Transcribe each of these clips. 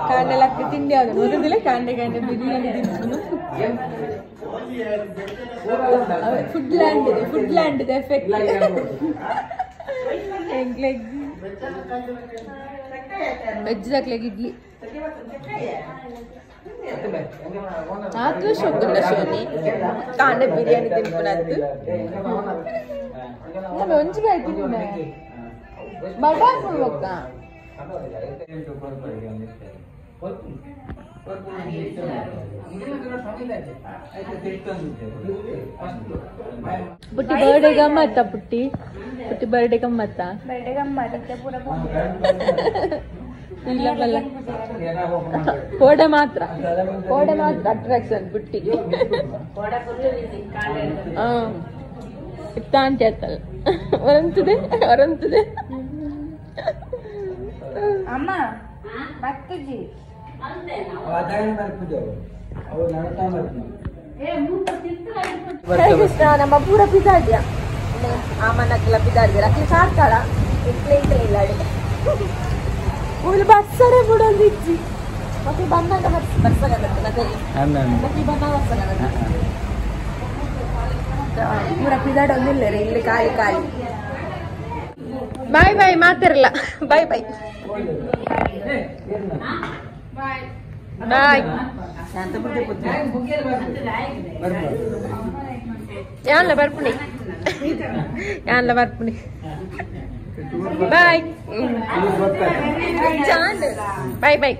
ಕಾಂಡೆ ತಿಂಡಿ ಅದು ಮೊದಲೇ ಕಾಂಡೆ ಕಾಂಡೆ ಬಿರಿಯಾನಿ ತಿಂದು ಫುಡ್ ಲ್ಯಾಂಡ್ ಇದೆ, ಫುಡ್ ಲ್ಯಾಂಡ್ ಇದೆ ಎಫೆಕ್ಟ್. ವೆಜ್ ದಾಕ್ಲೆಗ್ ಇಡ್ಲಿ ಆತು ಶೋಕುಂಡ ಶೋನಿ ಕಾಂಡೆ ಬಿರಿಯಾನಿ ತಿನ್ಪುನದ್ದು ನಮ್ಮ ಒಂಜಿ ಬಾಯಿ ತಿನ್ನೆ ಬಡಾಪುಡು ಬೊಕ್ಕ ಪುಟ್ಟಿ ಬರ್ಡೇ ಗಮ್ಮತ್ತ ಪುಟ್ಟಿ ಪುಟ್ಟಿ ಬರ್ಡೇ ಗಮ್ಮತ್ತ ಬರ್ಡೇ ಗಮ್ಮತ್ತ ಪೂರ ಇಲ್ಲ ಬಲ್ಲ ಕೋಡೆ ಮಾತ್ರ ಕೋಡೆ ಮಾತ್ರ ಅಟ್ರಾಕ್ಷನ್ ಪುಟ್ಟಿ ಇತ್ತಾಂಟಿ ಆತಲ್ಲ ಹೊರಂತದೆ ಹೊರಂತದೆ ಅಮ್ಮ ಬತ್ತುಜಿ ಕೃಷ್ಣ ನಮ್ಮ ಪೂರ ಪಿದಾಡ್ಯ ಆಮನಕ್ಕೆಲ್ಲ ಪಿದಾಡ್ದಿರ ಅಕ್ಲೆ ಸಾರ್ತಾಳ ಇಕ್ಲೆ ಇಕ್ಲೆ ಇಲ್ಲ ಅಡಿಗೆ ಮೂಲು ಬರ್ಸರೆ ಬಿಡೋದು ಇಜ್ಜಿ ಮತ್ತೆ ಬಂದಾಗ ಬರ್ಸಗತ್ತ ಮತ್ತೆ ಬಂದಾಗ ಬರ್ಸಗತ್ತ ಪೂರ ಪಿದಾಡೊಂದಿಲ್ಲ ರೀ ಇಲ್ಲಿ ಖಾಲಿ ಖಾಲಿ. ಬಾಯ್ ಬಾಯ್ ಮಾತಿರಲ್ಲ ಬಾಯ್ ಬಾಯ್ ಬಾಯ್. ಯಾನ್ಲ ಬರ್ಪುಣಿ ಯಾನ್ಲ ಬರ್ಪುಣಿ ಬಾಯ್ ಚಾಂದ್ ಬಾಯ್ ಬಾಯ್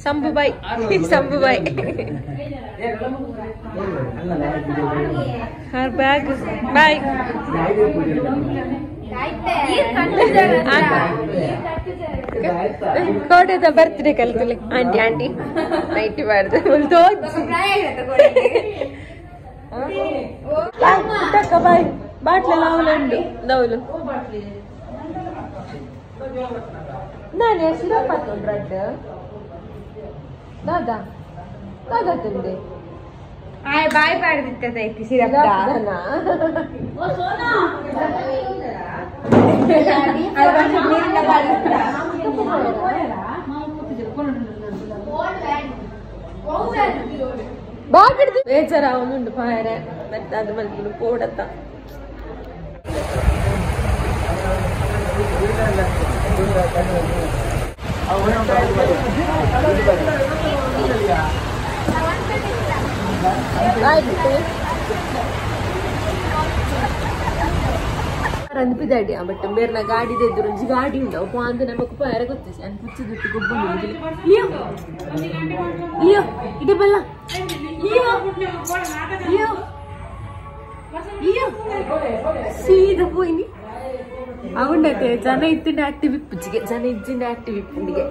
ಸಂಬು ಬಾಯ್ ಸಂಬು ಬಾಯ್ ಹರ್ ಬ್ಯಾಗ್ ಬಾಯ್. ಕೋಟೆದ ಬರ್ತ್ಡೇ ಕಲ್ತಲೆ ಆಂಟಿ ಆಂಟಿ ನೈಟಿ ಬಾರ್ದು ಬಾಯ್ ಬಾಟ್ಲೆ ಲಾವ್ಲು ದೌಲು ನಾನು ಸಿರಪ್ ಬ್ರೆಡ್ ದಾದಾ ದಾದಾ ತಿಂದೆ ಆಯ್ ಬಾಯ್ ಪಾಡ್ದಿತ್ತೈತಿ ಸಿರಪ್ ಬೇಜಾರ ಅವನುಂಡು ಪಾಯರೆ ಮತ್ತೆ ಅದು ಮಲ್ಪುನು ಕೋಡತ್ತ ಅನ್ಪಿದಾಡಿ ಬಟ್ ಬೇರ್ನ ಗಾಡಿದ ಎದುರು ಒಂಜಿ ಗಾಡಿ ಉಂಡು ಅವು ಅಂದ್ ನಮಕ್ ಪಾಯರೆ ಗೊತ್ತಿಸಿ ಅನ್ ಪುಚ್ಚು ದುಟ್ಟು ಗೊಬ್ಬುಂಡು ಲಿಯೋ ಲಿಯೋ ಇಡೆ ಬಲ್ಲ ಲಿಯೋ ಲಿಯೋ ಲಿಯೋ ಸೀದಾ ಪೋಯಿನಿ ಅವುಂಡತೆ ಜನ ಇತ್ತಿಂಡ ಆಕ್ಟಿವ್ ಇಪ್ಪುಜಿಗೆ ಜನ ಇಜ್ಜಿಂಡ ಆಕ್ಟಿವ್ ಇಪ್ಪುಂಡಿಗೆ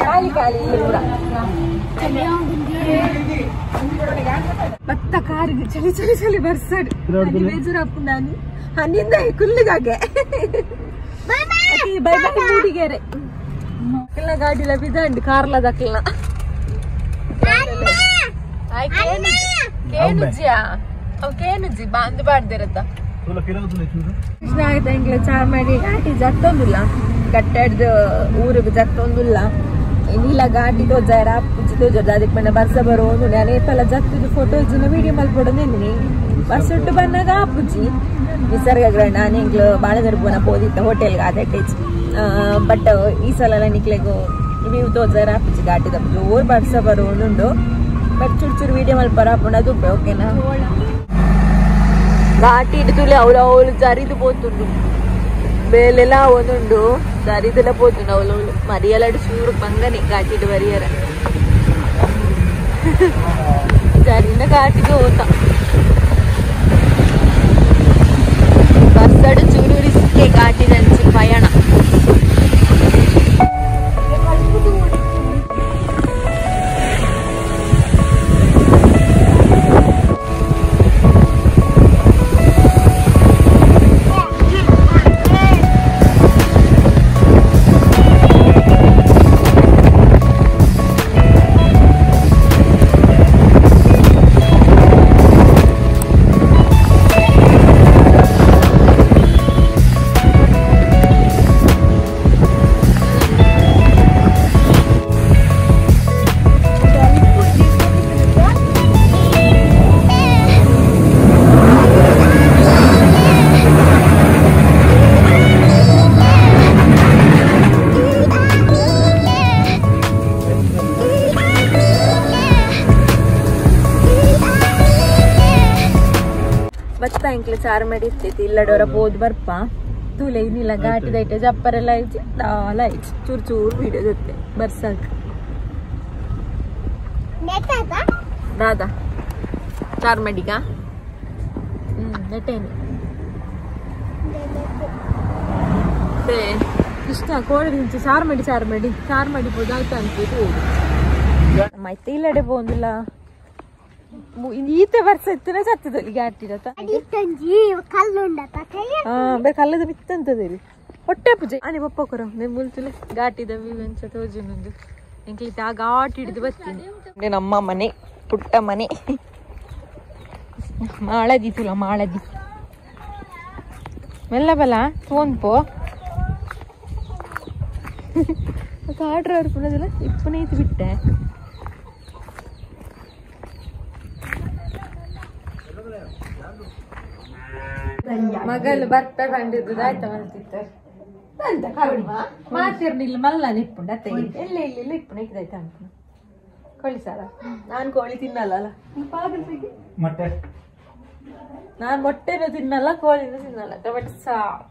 ಖಾಲಿ ಖಾಲಿ ಪೂರ ಭತ್ತ ಕಾರಿಗೆ ಚಳಿ ಚಳಿ ಚಳಿ ಬರ್ಸಡ್ ಬೇಜಾರಪ್ಪು ನಾನು ಹನ್ನಿಂದ ಕುಲ್ಲಿಗಾಗೆ ಬೈ ಬೈ ಮೂಡಿಗೆರೆ ಅಕ್ಲ ಗಾಡಿಲ ಬಿದಂಡು ಕಾರ್ಲ ದಕ್ಲ ಕೇನುಜಿಯಾ ಅವ್ ಕೇನುಜಿ ಬಾಂದು ಬಾಡ್ದಿರತ್ತ ಕೃಷ್ಣ ಆಯ್ತು ಎಂಗ್ಲ ಚಾರ್ ಮಾಡಿ ಘಾಟಿ ಜತ್ತೊಂದಿಲ್ಲ ಗಟ್ಟಡ್ದು ಊರಿಗೆ ಜತ್ತೊಂದಿಲ್ಲ ನೀಲ ಘಾಟಿ ತೋಜಾರ ಅಪ್ಪುಜಿ ತೋಜಾರ ಅದಕ್ಕೆ ಮನೆ ಬರ್ಸ ಬರೋದು ನಾನು ಏಪಲ್ಲ ಜತ್ತಿದ್ದು ಫೋಟೋ ಇಜ್ಜಿನ ವೀಡಿಯೋ ಮಲ್ಪಡೋದೇನಿ ಬರ್ಸುಟ್ಟು ಬಂದಾಗ ಅಪ್ಪುಜಿ ನಿಸರ್ಗ ಗ್ರಹಣ ನಾನು ಎಂಗ್ಲು ಬಾಳೆದರ್ಬೋನ ಪೋದಿತ್ತ ಹೋಟೆಲ್ಗೆ ಅದಟ್ಟೇಜ್ ಬಟ್ ಈ ಸಲ ನಿಕ್ಲೆಗು ವ್ಯೂ ತೋಜಾರ ಅಪ್ಪುಜಿ ಘಾಟಿದ ಜೋರು ಬರ್ಸ ಬರೋದುಂಡು ಬಟ್ ಚೂರು ಚೂರು ವೀಡಿಯೋ ಮಲ್ಪರ ಅಪ್ಪುಂಡು ಅದು ಓಕೆನಾ ಘಾಟಿ ಇಡ್ತುಲೆ ಅವಳು ಅವಳು ಜರಿದು ಪೋತುಂಡು ಬೇಲೆಲ್ಲ ಒಂದುಂಡು ಜರಿದೆಲ್ಲ ಪೋತುಂಡು ಅವಳು ಅವಳು ಮರಿಯಲಾಡು ಚೂರು ಬಂಗನೆ ಘಾಟಿಡು ಬರಿಯರ ಜರಿನ ಘಾಟಿಗೆ ಹೋತ ಬಸ್ಸಡು ಚೂರು ರಿಸ್ಕೆ ಘಾಟಿದಂಚಿ ಪಯಣ. ಬತ್ತ ಎಂಕ್ಲೆ ಚಾರು ಮಾಡಿ ಇರ್ತೈತಿ ಇಲ್ಲಡೋರ ಬೋದು ಬರ್ಪ ತೂಲೆ ಇನ್ನಿಲ್ಲ ಘಾಟಿ ದೈಟೆ ಜಪ್ಪರೆಲ್ಲ ಐತಿ ದಾಲ ಐತಿ ಚೂರು ಚೂರು ವಿಡಿಯೋ ಜೊತೆ ಬರ್ಸಾಕ ದಾದಾ ಚಾರು ಮಾಡಿಗ ನೆಟ್ಟೇನೆ ಕೃಷ್ಣ ಕೋಳಿ ದಿಂಚು ಸಾರು ಮಾಡಿ ಸಾರು ಮಾಡಿ ಸಾರು ಮಾಡಿ ಬೋದು ಆಯ್ತು ಅನ್ಬೋದು ನಮ್ಮ ಇಲ್ಲಡೆ ಪೋಂದಿಲ್ಲ ಈತೆ ವರ್ಷ ಇತ್ತನೆ ಸತ್ತದಲ್ಲಿ ಘಾಟಿರತ್ತ ಬೇರೆ ಕಲ್ಲದ ಬಿತ್ತಂತದೇರಿ ಹೊಟ್ಟೆ ಪೂಜೆ ಅನಿ ಪಪ್ಪ ಕೊರ ಮುಲ್ತುಲೆ ಘಾಟಿದ ವ್ಯೂ ತೋಜುನೊಂದು ಎಂಕ್ಲಿತ ಆ ಘಾಟಿ ಹಿಡಿದು ಬರ್ತೀನಿ. ನಮ್ಮ ಮನೆ ಪುಟ್ಟ ಮನೆ ಮಾಳದಿ ತುಲ ಮಾಳದಿ ಮೆಲ್ಲ ಬಲ ತೋನ್ಪೋ ಆರ್ಡ್ರ್ ಅವ್ರು ಇಪ್ಪನೇ ಇತ್ತು ಬಿಟ್ಟೆ. ಮಗಲು ಬರ್ಪೆ ಬಂದಿದ್ದು ಆಯ್ತಾ ಮಲ್ತಿತ್ತಾರೆ ಅಂತ ಕರುಣ ಮಾತಿರ್ನಿಲ್ಲ ಮಲ್ಲ ನಿಪ್ಪುಂಡ ಅತ್ತೆ ಎಲ್ಲ ಇಲ್ಲ ಇಪ್ಪುಣ ಇದ್ದಾಯ್ತಾ ಅಂತ ಕೋಳಿ ಸಾರ. ನಾನು ಕೋಳಿ ತಿನ್ನಲ್ಲ ಅಲ್ಲ ನಾನು ಮೊಟ್ಟೆನೂ ತಿನ್ನಲ್ಲ ಕೋಳಿನೂ ತಿನ್ನಲ್ಲ ಟೊಮೆಟೊ ಸಾರು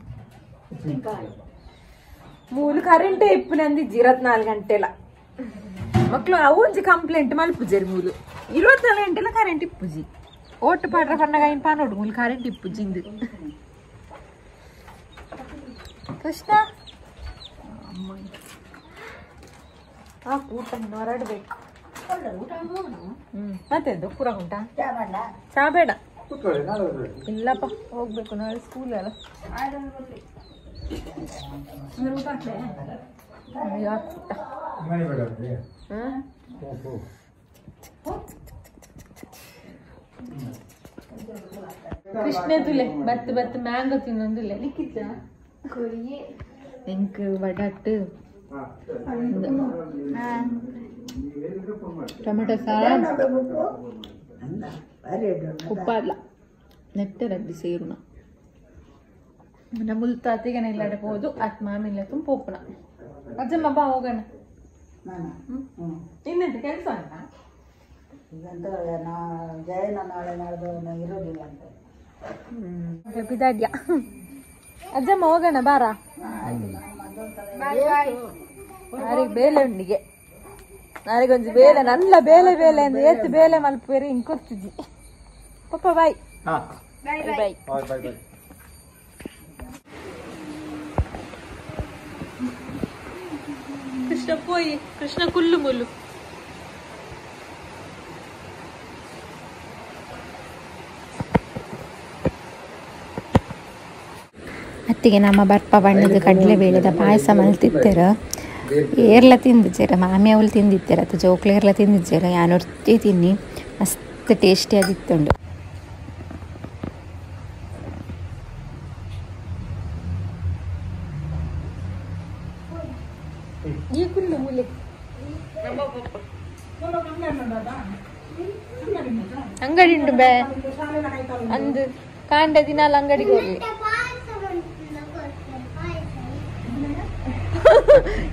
ಮೂಲು ಕರೆಂಟೇ ಇಪ್ಪು ನಂದಿಜ್ಜಿ 24 ಗಂಟೆಲ ಮಕ್ಕಳು ಅವು ಒಂಜಿ ಕಂಪ್ಲೇಂಟ್ ಮಲ್ಪುಜೇರಿ ಮೂಲು 24 ಗಂಟೆಲ ಕರೆಂಟ್ ಇಪ್ಪುಜಿ ಓಟು ಪಾಡ್ರ ಪಣ್ಣಗ ಐನ್ ಪಾನೋಡು ಮೂಲು ಕರೆಂಟ್ ಇಪ್ಪುಜಿಂದು. ಕೃಷ್ಣ ಆ ಊಟ ಹೊರಡ್ಬೇಕು. ಮತ್ತೆ ಪೂರ ಉಂಟಾ ಚಾ ಬೇಡ ಇಲ್ಲಪ್ಪ ಹೋಗ್ಬೇಕು ನಾಳೆ ಸ್ಕೂಲ್ ಅಲ್ಲ. ಕೃಷ್ಣ ತುಲೆ ಬತ್ತು ಬತ್ತು ಮ್ಯಾಂಗೋ ತಿನ್ನೊಂದಿಲ್ಲ ನಿಕ್ಕಿಚ್ಚ ಎಂಕ್ ವಡಟ್ಟು ಟೊಮೆಟೊ ಸಾರು ಉಪ್ಪಾಡ್ಲ ನೆಟ್ಟರಡ್ಡಿ ಸೇರುಣ ನಮ್ಮ ಮುಲ್ತಾತಿಗನ ಇಲ್ಲಾಡೆ ಹೋದು ಅತ್ ಮಾಮಿಲ್ಲ ತುಂಬ ಪೋಪುಣ ಅಜ್ಜಮ್ಮ ಬಾ ಹೋಗೋಣ. ಇನ್ನೆಂತ ಕೆಲಸ ಅಲ್ಲ ಬಿದಾಡ್ಯ ಅಜ್ಜಮ್ಮ ಹೋಗೋಣ ಬಾರ ನಾರಿಗೆ ಬೇಲೆ ಉಂಡಿಗೆ ನಾರಿಗೊಂಜಿ ಬೇಲೆ ನಲ್ಲ ಬೇಲೆ ಬೇಲೆ ಅಂದ್ರೆ ಏತ್ ಬೇಲೆ ಮಲ್ಪೇರಿ ಹಿಂಗ್ ಕೊರ್ತಿದ್ದಿ. ಪಪ್ಪ ಬಾಯ್ ಬಾಯ್ ಬಾಯ್. ಕೃಷ್ಣ ಪೋಯಿ ಕೃಷ್ಣ ಕುಲ್ಲು ಮುಲ್ಲು ಅತ್ತಿಗೆ ನಮ್ಮ ಬರ್ಪ ಬಣ್ಣದ ಕಡಲೆಬೇಳೆದ ಪಾಯಸ ಮಲ್ತಿತ್ತೆರ ಏರ್ಲ ತಿಂದಿಜ್ಜೆರ ಮಾಮಿ ಅವಳು ತಿಂದಿತ್ತೆರ ಅಥವಾ ಜೋಕ್ಲು ಏರ್ಲ ತಿಂದಿಜ್ಜೆರ ಯಾನೊರ್ತಿ ತಿನ್ನಿ ಮಸ್ತ್ ಟೇಸ್ಟಿ ಆಗಿತ್ತುಂಡು. ಅಂಗಡಿ ಉಂಟು ಬೇ ಅಂದು ಕಾಂಡ ದಿನಾಲ ಅಂಗಡಿಗೆ ಹೋಗಿ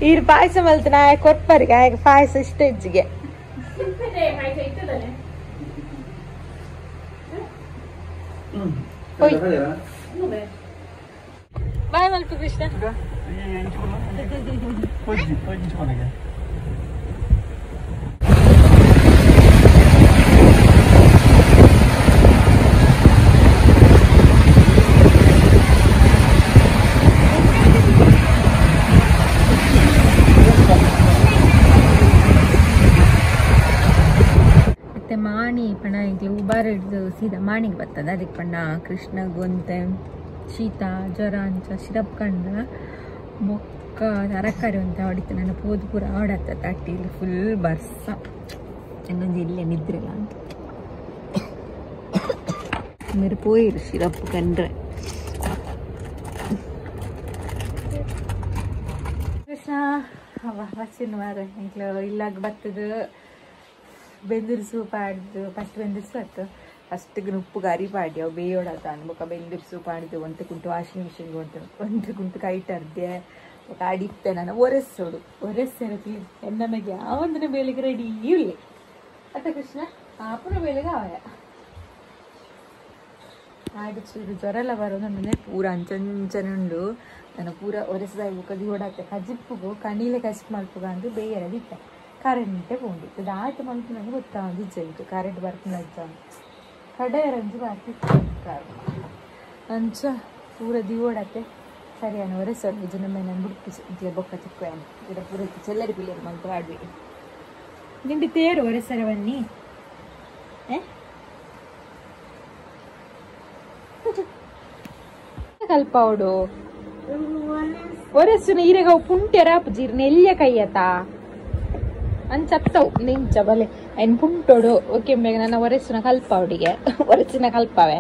ಈರ್ ಪಾಯಸ ಮಲ್ತನ ಆಯ ಕೊರ್ಪರಿಗೆ ಆಯ್ ಪಾಯಸ ಇಷ್ಟ ಹೆಚ್ಚಿಗೆ ಬಾಯ್ ಮಲ್ಪು ಕೃಷ್ಣ. ಮತ್ತೆ ಮಾಣಿ ಪಣ ಇಂಕ್ಲೆ ಉಬಾರ್ ಹಿಡ್ದು ಸೀದಾ ಮಾಣಿಗೆ ಬರ್ತದೆ. ಅದಕ್ಕೆ ಪಣ್ಣ ಕೃಷ್ಣ ಗೊಂತೆ ಶೀತ ಜ್ವರ ಅಂಚ ಸಿರಪ್ ಕಂಡ ಬೊಕ್ಕ ತರಕಾರಿ ಅಂತ ಹೊಡಿತು ನನ್ನ ಪೋದು ಪೂರ ಆಡತ್ತ ತಟ್ಟಿಲಿ ಫುಲ್ ಬರ್ಸ ಇನ್ನೊಂದು ಇಲ್ಲೇ ನಿದ್ರೆಲ್ಲ ಅಂತ ಮೇರೆ ಪೋಯಿರು ಸಿರಪ್ ಕಂಡ್ರೆ. ಕೃಷ್ಣ ಬಚ್ಚಿನ ಮಾರ ಇಂಕ್ಲೆ ಇಲ್ಲಾಗ ಬತ್ತದ ಬೆಂದಿರು ಸೂಪ್ ಆಡ್ದು ಫಸ್ಟ್ ಬೆಂದಿರು ಆಯ್ತು ಫಸ್ಟಿಗೆ ಉಪ್ಪು ಗರಿ ಪಾಡಿ ಅವು ಬೇಯೋಡತ್ತ ಅನ್ಬೊಕ ಬೆಂದಿರು ಸೂಪ್ ಆಡಿದ್ದು ಒಂತೆ ಕುಂಟು ವಾಷಿಂಗ್ ಮಿಷಿನ್ಗೆ ಒಂತೆ ಒಂತೆ ಕುಂಟು ಕೈ ಟರ್ದೆ ಬೊಕ ಅಡಿತ್ತೆ ನಾನು ಒರೆಸೋಡು ಒರೆಸ್ಸೇನತಿ ಎನ್ನಮಗೆ ಯಾವೊಂದಿನ ಬೇಳೆಗೆ ರೆಡಿ ಇಲ್ಲ ಅತ್ತ ಕೃಷ್ಣ ಆಪುನ ಬೇಳೆಗೆ ಆಯ ಆಡಿಚೂರು ಜ್ವರಲ ಬರೋದು ಪೂರ ಅಂಚಂಚನೆ ಉಂಡು ನಾನು ಪೂರ ಒರೆಸದಾಯಿ ಬೊಕ್ಕ ದಿವಡಾತೆ ಕಜಿಪ್ಪುಗು ಕಣಿಲೆ ಕಜಿಪ್ ಮಲ್ಪುಗ ಅಂದು ಬೇಯರ ದಿತ್ತೆ ಕರೆಂಟೆ ಪೋಂಡು ಇದು ಆಟ ಮಲ್ಪು ಗೊತ್ತಾಂದು ಇಜ್ಜೆ ಕರೆಂಟ್ ಬರ್ಪುನ ಇಜ್ಜ ಕಡೆಯರಂಜು ಬಾಕಿ ಅಂಚ ಪೂರ ದಿವಡಾತೆ ಸರಿಯಾನ ಒರೆಸೋಡು ಜನ ಮೇಲೆ ಬುಡ್ಪು ಬೊಕ್ಕ ತಿಕ್ಕು ಇಡ ಪೂರ ಚೆಲ್ಲರಿ ಪಿಲ್ಲರು ಮಲ್ತು ಆಡ್ವಿ ನಿಂಡಿ ತೇರು ಒರೆಸರ ಬನ್ನಿ ಕಲ್ಪಾವಡು ಒರೆಸುನ ಈರೆಗ ಪುಂಟೆರ ಪುಜೀರ್ ನೆಲ್ಯ ಕೈಯತ ಅಂಚತ್ತವು ನಿಂಚ ಬಲೆ ಐನ್ ಪುಂಟೋಡು ಓಕೆ ಬೇಗ ನನ್ನ ಒರೆಸುನ ಕಲ್ಪಾವಡಿಗೆ ಒರೆಸಿನ ಕಲ್ಪಾವೆ.